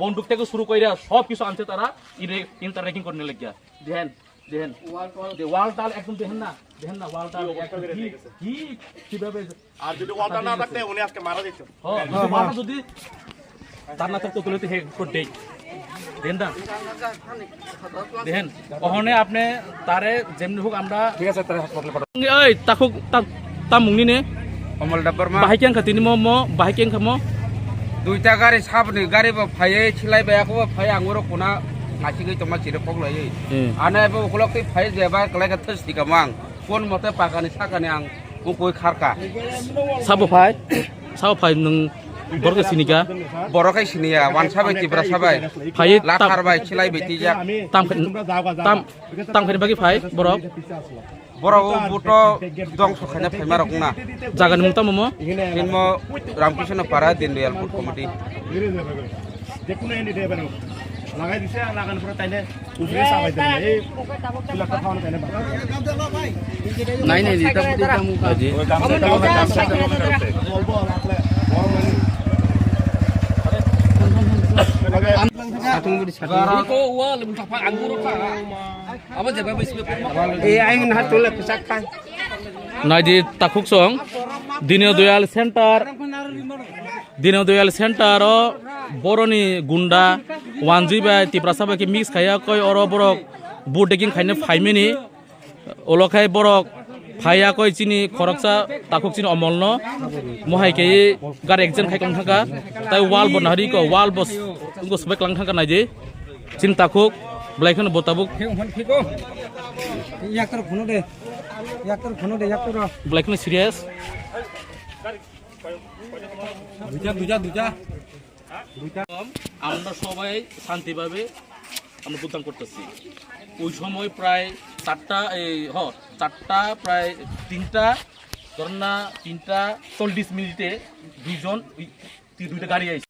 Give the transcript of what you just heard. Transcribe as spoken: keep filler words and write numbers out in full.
বন্দুক থেকে শুরু করে সব কিছু আনছে তারা, ইনে-, ইনে তারা র্যাগিং করে নিয়ে লাগিয়া। দেখেন, দেখেন। ওয়াল টল। দে-, ওয়াল টাল একদম দেখেন না, দেখেন না, ওয়াল টাল কি অবস্থা একদম করে কি, রেখেছে? কি, কিভাবে আর যদি ওয়ালটা না থাকতে, উনি আজকে মারা যেত। হ, যদি ওয়ালটা যদি তার না থাকতো, তাহলে তো হে করে দেই। দেখেন না? দেখেন, ওখানে আপনি তারে যেমনি হোক আমরা ঠিক আছে, তারে হাসপাতালে পাঠাও। এই, তাকুক, তা, তা মুংনি ne? Omol Debbarma. Bahai keng kha tini mo, mo, bahai keng kha mo? Duita gari, sabni gari bo phaiwi, silai bai ako bo phai, ang oro kuna nasigwi tongma chiri kok laiwi. Hmm. Ano ebo ukolok twi phai, jeba kwlai kha thwsni kamang. Kon mote pakani sakani ang mukoi kharka. Sabo phai, sabo phai nwng borok sinika? Borok hai siniya, wansa bai, Tiprasa bai. Phai tam, lakhar bai, silai bai tijak. Tam, tam, tam khaini bagwi phai borok? Borok o buto dongso khaina phaima rok na. Jagani mung tamo mo? Hinmo Ramkrishna Para Dindayal Food Committee. যে কোনো এনে দিয়ে বেরো। লাগাই দিছে, আর লাগানোর পরে তাইলে উপরে চাপাই দেবে। এই বিলাসটা খাওয়ানো তাইলে বাদ। নাই, নাই, দিতাম, দিতাম, মুখ। জি। বল, বল, আসলে বড় মানে। Naidi takhuk song, Dino Doyal Center, Dino Doyal Center o boroni gunda wanjui bai Tiprasa bai khe mix khaiya koi oro borok boat taking khaina phaimani, olo khai borok phaiya koi chini khoroksa takhuk chini omolno mohai khe gari accident khai tong thangkha, tai wall bo nahari ko wall bo wngko swbai klang thangkha naidi. Chini takhuk, belai kheno bo tabuk. Yaktor phone de. Yaktor phone de, yaktor. Belai kheno serious. দুইটা, দুইটা, দুইটা। আমরা সবাই শান্তিভাবে আমরা ভোটদান করতেছি। ওই সময় প্রায় চারটা, এই, হ, চারটা, প্রায় তিনটা, ধরেন না, তিনটা চল্লিশ মিনিটে দুইজন, ওই, দুইটা গাড়ি আইছে।